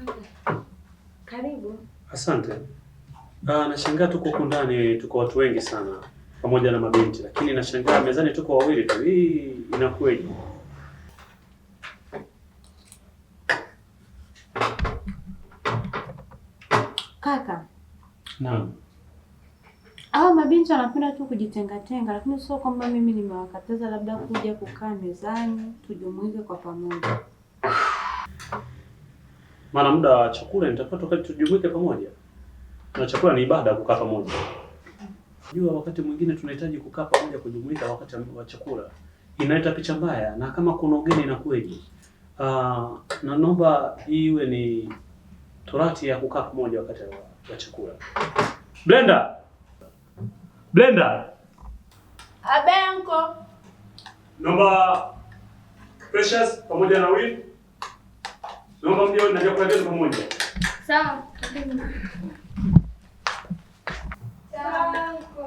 Kaka, karibu. Asante. Nashangaa tuko huku ndani tuko watu wengi sana pamoja na mabinti, lakini nashangaa mezani tuko wawili tu. Hii inakuwaje? Kaka, Naam. hawa mabinti wanapenda tu kujitengatenga, lakini sio kwamba mimi nimewakataza labda kuja kukaa mezani tujumuike kwa pamoja. Maana muda wa chakula nitakuwa tukati tujumuike pamoja. Na chakula ni ibada kukaa pamoja. Jua wakati mwingine tunahitaji kukaa pamoja kujumuika wakati wa chakula. Inaleta picha mbaya na kama kuna ugeni inakuwaje? Na naomba iwe ni torati ya kukaa pamoja wakati wa chakula. Blenda. Blenda. Abenko. Naomba Precious pamoja na Will. Naomba mje na vyakula vyetu pamoja. Sawa. Sawa uncle.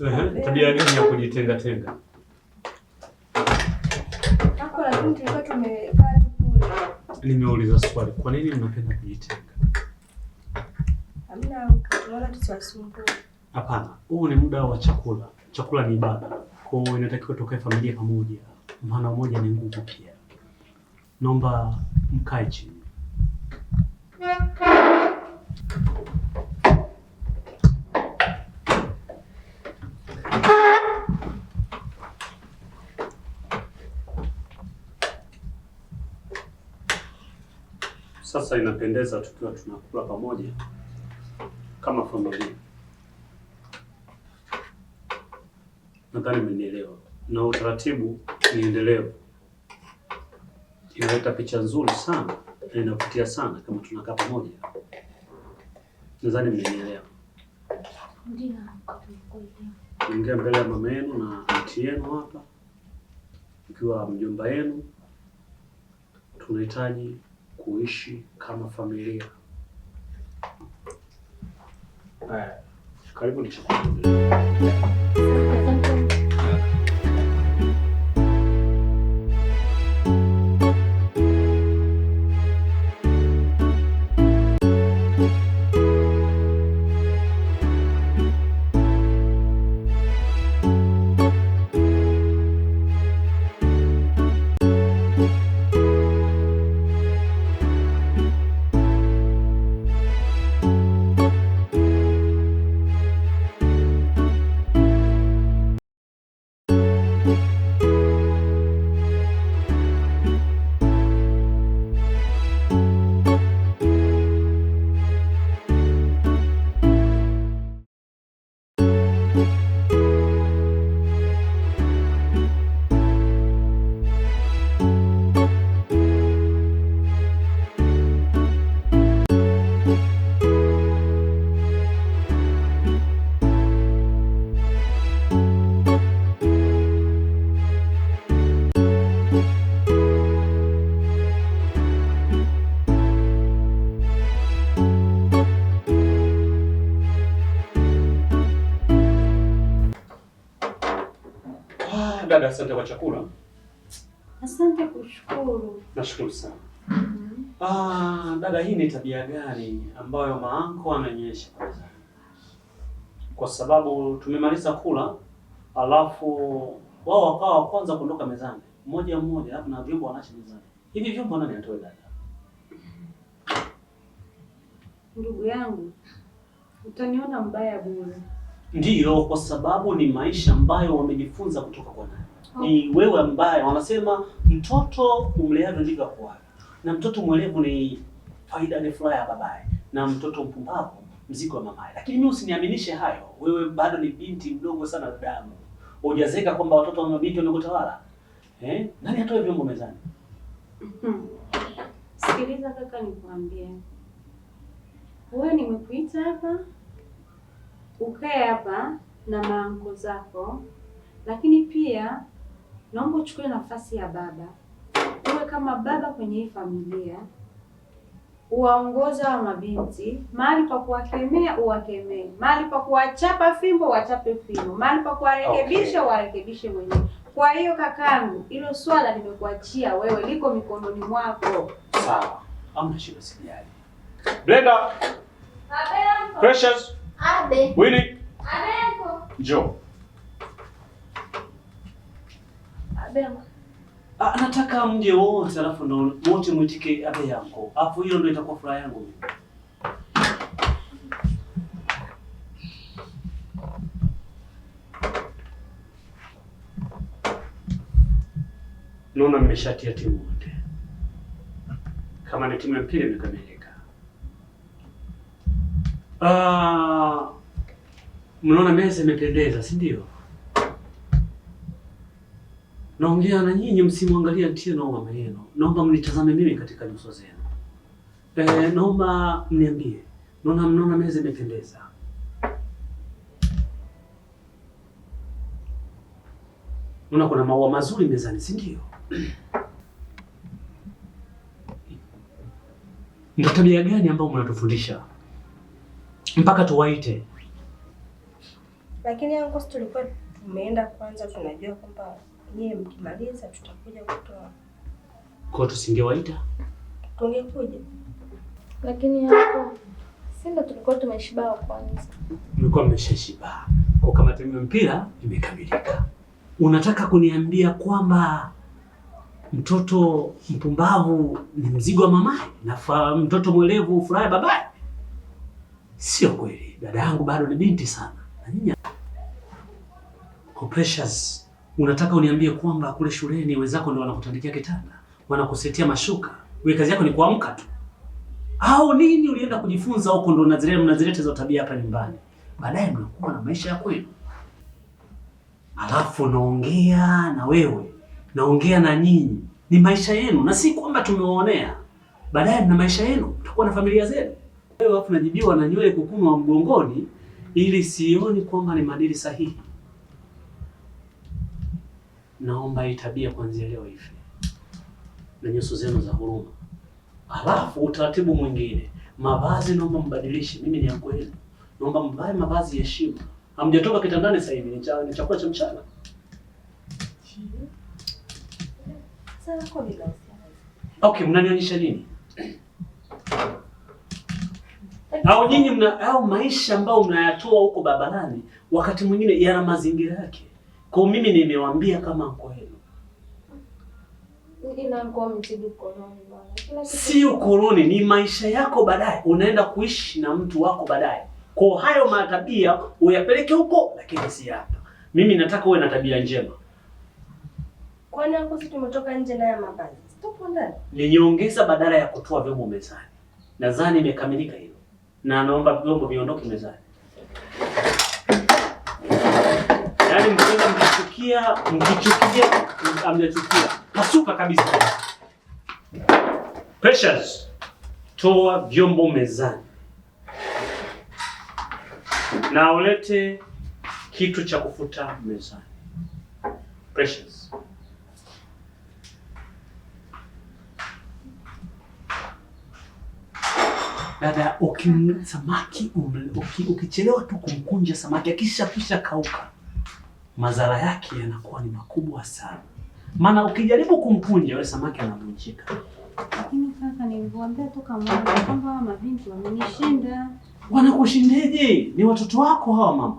Ehe, tabia gani ya kujitenga tenga? Hapo lakini tulikuwa tumekaa tu kule. Nimeuliza swali, kwa nini mnapenda kujitenga? Hamna uncle, tunaona tusiwasumbue. Hapana, huu ni muda wa chakula. Chakula ni ibada, kwa hiyo inatakiwa tukae familia pamoja, maana umoja ni nguvu pia. Naomba mkae chini. Sasa inapendeza tukiwa tunakula pamoja kama familia. Nadhani mmenielewa, na utaratibu ni endelevu, inaleta picha nzuri sana na inavutia sana kama tunakaa pamoja. Nadhani mmenielewa. Ndio, tumekuelewa. Ongea mbele ya mama yenu na aunti yenu hapa, ikiwa mjomba yenu, tunahitaji kuishi kama familia. Haya, karibu ni chakula. Asante. Ah, dada, asante kwa chakula. Asante kushukuru. Nashukuru sana. Dada, hii ni tabia gani ambayo maanko ananyesha? Kwa sababu tumemaliza kula, alafu wao wakawa wa kwanza kuondoka mezani mmoja mmoja, alafu na vyombo wanaacha mezani. Hivi vyombo nani atoe dada? Ndugu yangu, utaniona mbaya bure. Ndiyo, kwa sababu ni maisha ambayo wamejifunza kutoka kwa nani? Ni wewe ambaye wanasema mtoto umleavyo ndivyo akuavyo, na mtoto mwelevu ni faida, ni furaha ya babaye, na mtoto mpumbavu mzigo wa mamaye. Lakini mimi usiniaminishe hayo, wewe bado ni binti mdogo sana dadangu, hujazeka kwamba watoto wa mabinti wamekutawala. Eh, nani atoe vyombo mezani? Sikiliza kaka, nikwambie, wewe nimekuita hapa ukae hapa na maanko zako, lakini pia naomba uchukue nafasi ya baba, uwe kama baba kwenye hii familia. Uwaongoza wa mabinti, mahali pa kuwakemea uwakemee, mahali pa kuwachapa fimbo wachape fimbo, mahali pa kuwarekebisha uwarekebishe mwenyewe. Kwa hiyo kakangu, hilo swala nimekuachia wewe, liko mikononi mwako. Sawa, hamna shida, sijali. Brenda, Abe uncle. Precious, Abe. Winnie, Abe uncle. njoo. Abe uncle. Ah, nataka mje wote alafu ndo wote mwitike abe yangu. Alafu hiyo ndo itakuwa furaha yangu mimi. Naona mmeshatia timu wote. Kama ni timu ya mpira imekamilika. Ah, mnaona meza imependeza, si ndio? Naongea na nyinyi, msimwangalia Atieno au mama yenu. Naomba mnitazame mimi katika nyuso zenu. Naomba mniambie. Naona mnaona meza imependeza. Naona kuna maua mazuri mezani, si ndio? Ndio tabia gani ambayo mnatufundisha mpaka tuwaite? Lakini anko, si tulikuwa tumeenda kwanza, tunajua kwamba nyie mkimaliza tutakuja kutoa. Kwa tusingewaita? Tungekuja. Lakini hapo si ndo tulikuwa tumeshiba wa kwanza. Mlikuwa mmeshashiba. Kwa kama timu ya mpira imekamilika. Unataka kuniambia kwamba mtoto mpumbavu ni mzigo wa mamaye na mtoto mwelevu furaha ya babaye? Sio kweli. Dada yangu bado ni binti sana. Na nyinyi kwa Precious, unataka uniambie kwamba kule shuleni wenzako ndio wanakutandikia kitanda, wanakusetia mashuka, wewe kazi yako ni kuamka tu? Au nini ulienda kujifunza huko ndo mnazileta hizo tabia hapa nyumbani? Baadaye mnakuwa na maisha ya kwenu. Alafu naongea na wewe, naongea na nyinyi, ni maisha yenu na si kwamba tumewaonea. Baadaye mna maisha yenu, mtakuwa na familia zenu. Wewe alafu najibiwa na nywele kukunwa mgongoni ili sioni kwamba ni maadili sahihi. Naomba hii tabia kuanzia leo ife na nyuso zenu za huruma. Alafu utaratibu mwingine, mavazi naomba mbadilishe. Mimi ni yangu yenu, naomba mvae mavazi ya heshima. Hamjatoka kitandani sasa hivi, ni chakula cha mchana. Sasa kwa vinahusiana. Okay, mnanionyesha nini? Au nyinyi mna au maisha ambayo mnayatoa huko barabarani wakati mwingine yana mazingira yake. Kwa mimi nimewaambia kama kwenu. Inakuwa mzigo ukoloni bwana. Kila kitu Si ukoloni, ni maisha yako baadaye. Unaenda kuishi na mtu wako baadaye. Kwa hayo matabia uyapeleke huko, lakini si hapa. Mimi nataka uwe na tabia njema. Kwani anko, si tumetoka nje naye mavazi? Tupo ndani. Ni nyongeza badala ya kutoa vyombo mezani. Nadhani imekamilika hiyo, na naomba vyombo viondoke mezani. Yaani mkienda mkichukia, mkichukia, hamjachukia, pasuka kabisa. Precious, toa vyombo mezani na ulete kitu cha kufuta mezani. Precious. Dada, samaki ukichelewa tu kumkunja samaki akisha kisha kauka, madhara yake yanakuwa ni makubwa sana. Maana ukijaribu kumkunja yule samaki anavunjika. Lakini kaka, nilivyoambia toka mwanzo kwamba hawa mabinti wamenishinda. Wanakushindeje? Ni watoto wako hawa mama.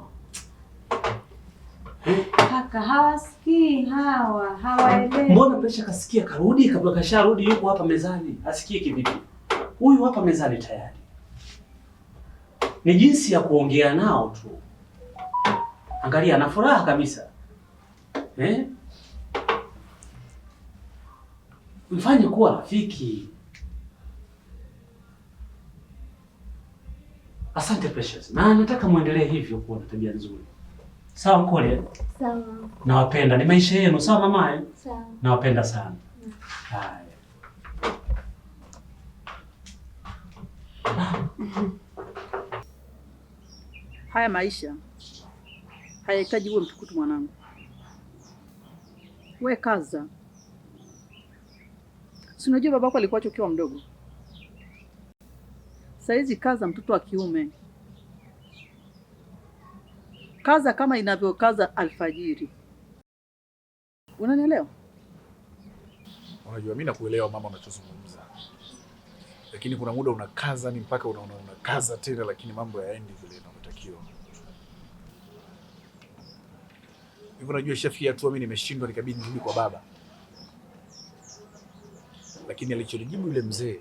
Kaka, hawasikii hawa, hawaelewi. Mbona Pesha kasikia karudi, kabla kasharudi yuko hapa mezani. Asikie kivipi? Huyu hapa mezani tayari. Ni jinsi ya kuongea nao tu. Angalia ana furaha kabisa. Eh? Mfanye kuwa rafiki. Asante Precious. Na nataka muendelee hivyo kuwa na tabia nzuri. Sawa Mkole? Sawa. Nawapenda. Ni maisha yenu. Sawa mama eh? Sawa. Nawapenda sana. Haya. Haya maisha hayahitaji uwe mtukutu mwanangu. We kaza. Si unajua babako alikuacha ukiwa mdogo. Saizi kaza mtoto wa kiume, kaza kama inavyokaza alfajiri. Unanielewa? Unajua mimi nakuelewa mama unachozungumza, lakini kuna muda unakaza ni mpaka unaona unakaza tena, lakini mambo hayaendi vile inavyotakiwa. Hivyo unajua ishafikia hatua mimi nimeshindwa, nikabidi nirudi kwa baba, lakini alichonijibu yule mzee,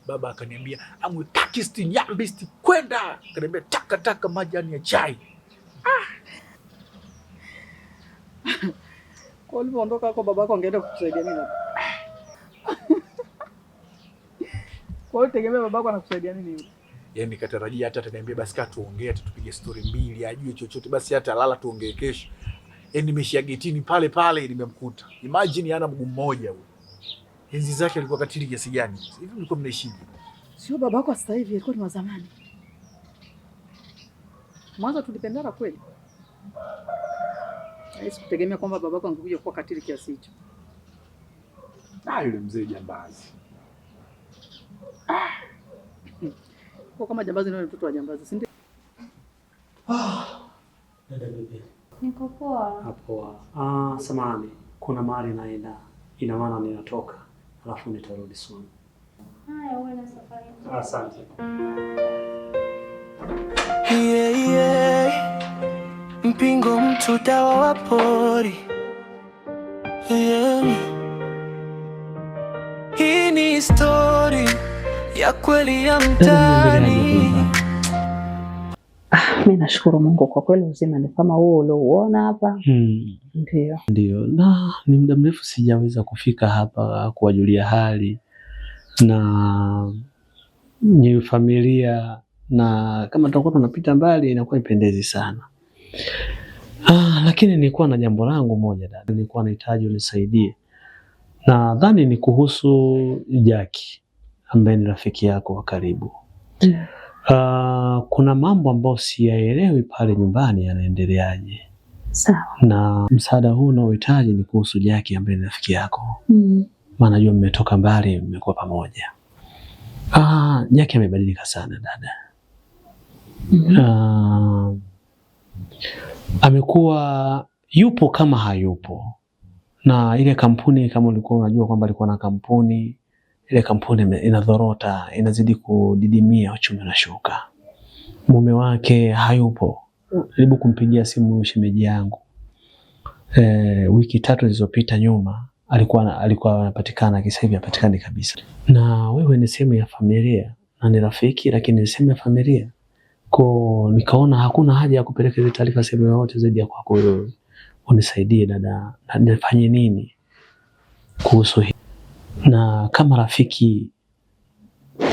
baba akaniambia amwe takisti nyambisti kwenda, akaniambia taka taka majani ya chai. Kwa ulivyoondoka huko babako angeenda kukusaidia nini hapo? Kwa hiyo tegemea babako anakusaidia nini yule? Yaani nikatarajia hata ataniambia basi kaa tuongee, hata tupige stori mbili, ajue chochote basi, hata lala tuongee kesho. Yaani nimeshia getini pale pale nimemkuta. Imagine hana mguu mmoja huyo. Enzi zake alikuwa katili kiasi gani? Hivi mlikuwa mnaishije? Sio babako sasa hivi, alikuwa ni wa zamani. Mwanzo tulipendana kweli. Sikutegemea kwamba babako angekuja kuwa katili kiasi hicho. Ah, yule mzee jambazi. Kwa kama jambazi ni mtoto wa jambazi, si ndio? Dada vipi? Niko poa. Poa. Samahani, kuna mahali naenda, ina maana ninatoka, alafu nitarudi soon. Haya, uwe na safari njema. Asante. Yeah, yeah. Mpingo mtu dawa wa pori. Yeah. Hii ni story ya kweli ya mtaani. Mi nashukuru Mungu kwa kweli, uzima ni kama huo uliouona hapa. Ndio. Ndio, na ni muda mrefu sijaweza kufika hapa kuwajulia hali na ni familia, na kama tutakuwa tunapita mbali inakuwa ipendezi sana. Lakini nilikuwa na jambo langu moja dada, nilikuwa nahitaji unisaidie. Nadhani ni kuhusu Jackie ambaye ni rafiki yako wa karibu. Kuna mambo ambayo siyaelewi pale nyumbani yanaendeleaje. Sawa. Na msaada huu unaohitaji ni kuhusu Jackie ambaye ni rafiki yako. Maana najua mmetoka mbali, mmekuwa pamoja. Jackie amebadilika sana dada. Amekuwa yupo kama hayupo. Na ile kampuni kama ulikuwa unajua kwamba alikuwa na kampuni, ile kampuni inadhorota, inazidi kudidimia, uchumi unashuka. Mume wake hayupo. Jaribu kumpigia simu shemeji yangu. Wiki 3 zilizopita nyuma alikuwa anapatikana, sasa hivi hapatikani kabisa. Na wewe ni sehemu ya familia na ni rafiki, lakini ni sehemu ya familia. Kwa nikaona hakuna haja ya kupeleka hizo taarifa sehemu yoyote zaidi ya kwako wewe. Unisaidie dada, nifanye nini kuhusu hii? Na kama rafiki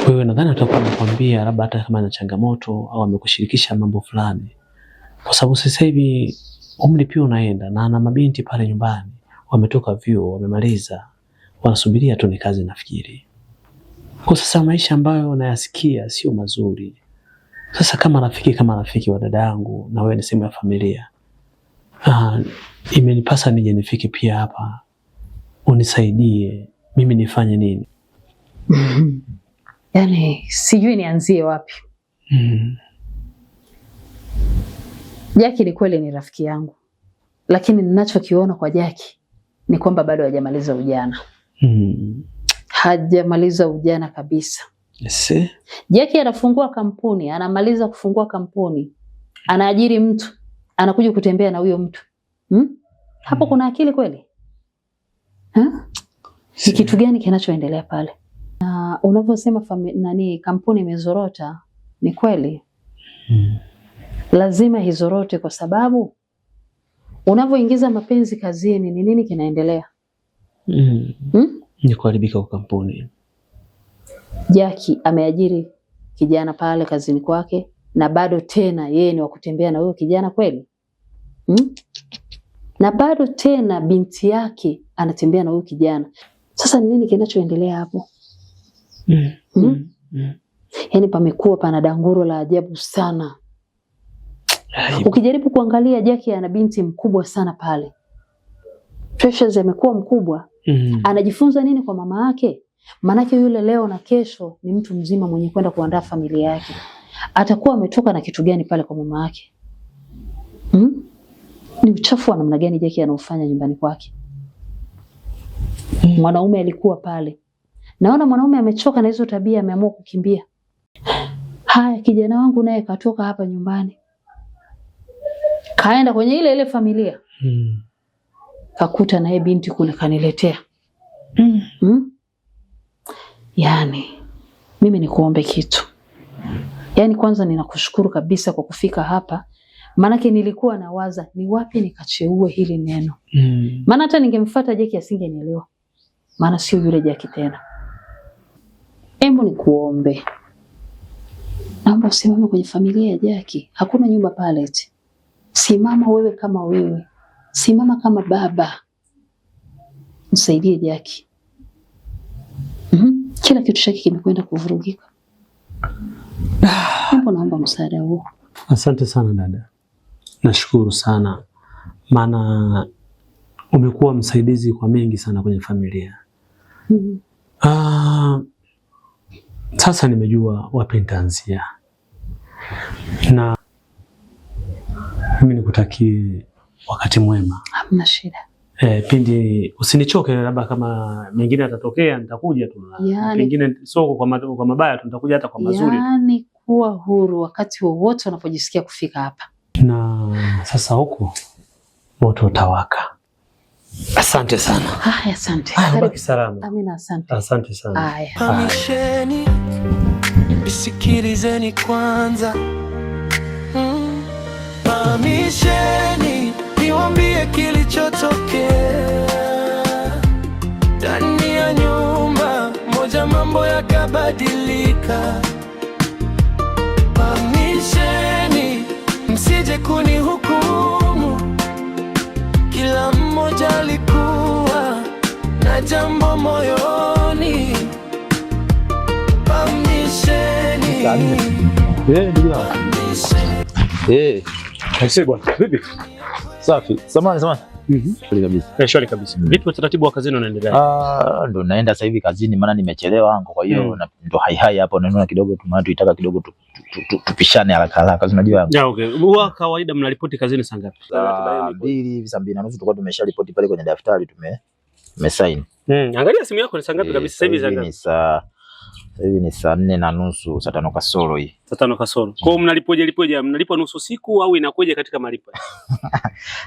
wewe nadhani utakuwa unakwambia labda hata kama ana changamoto au amekushirikisha mambo fulani. Kwa sababu sasa hivi umri pia unaenda na ana mabinti pale nyumbani wametoka vyuo, wamemaliza, wanasubiria tu ni kazi nafikiri. Kwa sasa maisha ambayo nayasikia sio mazuri. Sasa kama rafiki wa dada yangu na wewe ni sehemu ya familia. Imenipasa nije nifike pia hapa unisaidie mimi nifanye nini? Yaani sijui nianzie wapi. Jackie ni kweli ni rafiki yangu, lakini ninachokiona kwa Jackie ni kwamba bado hajamaliza ujana. Hajamaliza ujana kabisa. Yes. Jackie anafungua kampuni, anamaliza kufungua kampuni, anaajiri mtu, anakuja kutembea na huyo mtu. Hapo kuna akili kweli? Ni kitu gani kinachoendelea pale? Na unavyosema kampuni imezorota, ni kweli. Lazima izorote kwa sababu unavyoingiza mapenzi kazini ni nini kinaendelea? Ni kuharibika kwa kampuni. Jackie ameajiri kijana pale kazini kwake na bado tena yeye ni wa kutembea na huyo kijana kweli? Na bado tena binti yake anatembea na huyo kijana. Sasa ni nini kinachoendelea hapo? Yaani pamekuwa pana danguro la ajabu sana. Ukijaribu kuangalia Jackie ana binti mkubwa sana pale. Precious amekuwa mkubwa. Anajifunza nini kwa mama yake? Maanake yule leo na kesho ni mtu mzima mwenye kwenda kuandaa familia yake. Atakuwa ametoka na kitu gani pale kwa mama yake? Ni uchafu wa namna gani Jackie anaofanya nyumbani kwake? Mwanaume alikuwa pale. Naona mwanaume amechoka na hizo tabia, ameamua kukimbia. Haya, kijana wangu naye katoka hapa nyumbani, kaenda kwenye ile ile familia, kakuta naye binti kule, kaniletea. Yaani mimi nikuombe kitu. Yaani kwanza ninakushukuru kabisa kwa kufika hapa, maanake nilikuwa nawaza ni wapi nikacheue hili neno. Maana hata ningemfuata Jackie asingenielewa, maana sio yule Jackie tena. Hebu nikuombe, naomba usimame kwenye familia ya Jackie. Hakuna nyumba pale eti. Simama wewe kama wewe, simama kama baba, msaidie Jackie. Kila kitu chake kimekwenda kuvurugika. Hapo naomba msaada huo. Asante sana dada, nashukuru sana, maana umekuwa msaidizi kwa mengi sana kwenye familia. Sasa nimejua wapi nitaanzia, na mimi nikutakie wakati mwema. Hamna shida. Pindi usinichoke, labda kama mengine atatokea nitakuja tu, Yani, pengine sio kwa mabaya tu, nitakuja hata kwa mazuri. Yaani kuwa huru wakati wowote unapojisikia kufika hapa. Na sasa huku moto utawaka. Asante sana. Haya, asante. Haya, ubaki salama. Amina, asante. Asante sana. Haya. Hamisheni, isikilizeni kwanza. Hamisheni, niwaambie kilichotokea ndani ya nyumba moja, mambo yakabadilika. Hamisheni, msije kunihukumu, kila mmoja alikuwa na jambo moyoni. Hamisheni. Aisee bwana, vipi? Safi. Samahani, samahani. Shwari kabisa. Shwari kabisa. Vipi utaratibu wa kazini unaendelea? Ndo naenda sasa hivi kazini maana nimechelewa anko, kwa hiyo ndo hai hai hapo naona kidogo tu maana tuitaka kidogo tupishane haraka haraka, unajua. Yeah, okay. Huwa kawaida mnaripoti kazini saa ngapi? Saa 2 hivi, saa 2:30 tulikuwa tumesharipoti pale kwenye daftari tumesign. Angalia simu yako ni saa ngapi kabisa sasa hivi saa ngapi? Sasa hivi ni saa 4:30, saa 5 kasoro hii. Saa 5 kasoro. Kwa hiyo mnalipoje lipoje? Mnalipwa nusu siku au inakuja katika malipo?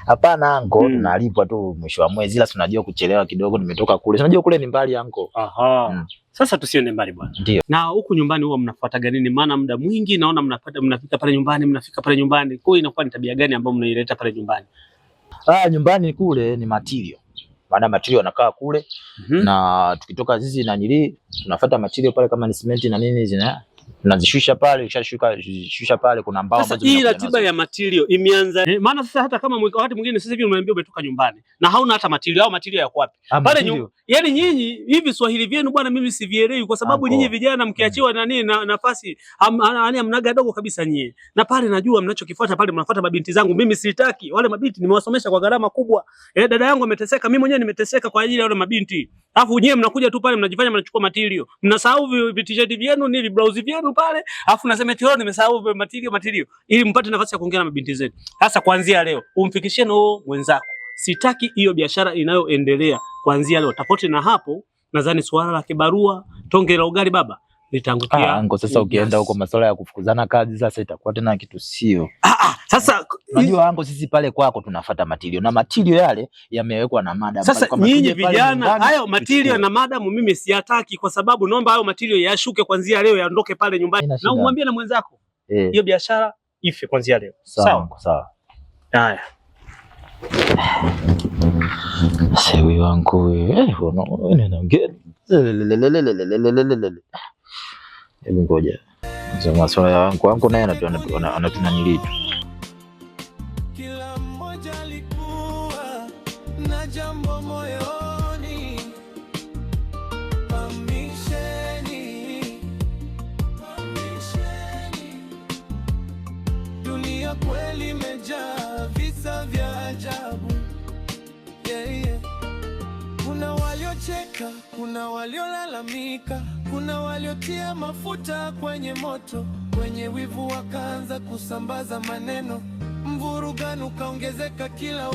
Hapana anko, tunalipwa tu mwisho wa mwezi, ila tunajua kuchelewa kidogo, nimetoka kule. Unajua kule ni mbali anko. Aha. Sasa tusiende mbali bwana. Ndio. Na huku nyumbani huwa mnafuataga nini? Maana muda mwingi naona mnafika pale nyumbani, mnafika pale nyumbani. Kwa hiyo inakuwa ni tabia gani ambayo mnaileta pale nyumbani? Nyumbani kule ni material. Maana material wanakaa kule na tukitoka sisi na nili tunafuata material pale, kama ni simenti na nini zina tunazishusha pale, ukishashuka pale kuna mbao ambazo. Hii ratiba ya material imeanza maana sasa hata kama wakati mwingine sasa hivi umeambiwa umetoka nyumbani na hauna hata material au material yako wapi? Pale yaani nyinyi hivi Swahili vyenu bwana mimi sivielewi, kwa sababu nyinyi vijana mkiachiwa nani na nafasi hamnaga dogo kabisa nyinyi. Na pale najua mnachokifuata pale, mnafuata mabinti zangu, mimi sitaki. Wale mabinti nimewasomesha kwa gharama kubwa. Dada yangu ameteseka, mimi mwenyewe nimeteseka kwa ajili ya wale mabinti. Alafu nyinyi mnakuja tu pale mnajifanya mnachukua material. Mnasahau vitisheti vyenu ni viblouse vyenu pale, alafu nasema eti nimesahau material ili mpate nafasi ya kuongea na mabinti zetu. Sasa kuanzia leo umfikishie na huo mwenzako. Sitaki hiyo biashara inayoendelea kuanzia leo. Tofauti na hapo nadhani swala la kibarua, tonge la ugali baba litaangukia. Anko, sasa ukienda huko masuala ya kufukuzana kazi sasa itakuwa tena kitu sio. Sasa unajua anko, sisi pale kwako tunafuata material na material yale yamewekwa na madam. Sasa nyinyi vijana hayo material na madam mimi siyataki, kwa sababu naomba hayo material yashuke kuanzia leo, yaondoke pale nyumbani, na umwambie na mwenzako hiyo biashara ife kuanzia leo. Sawa sawa. Haya. Sewi wangu wewe, unaongea. Hebu ngoja. Masuala ya wangu naye anatunanili tu. Kila mmoja alikuwa na jambo moyoni. Hamisheni, hamisheni. Dunia kweli imejaa visa vya ajabu. Yeah, yeah. Kuna waliocheka, Kuna waliolalamika, kuna waliotia mafuta kwenye moto, wenye wivu wakaanza kusambaza maneno, mvurugano ukaongezeka kila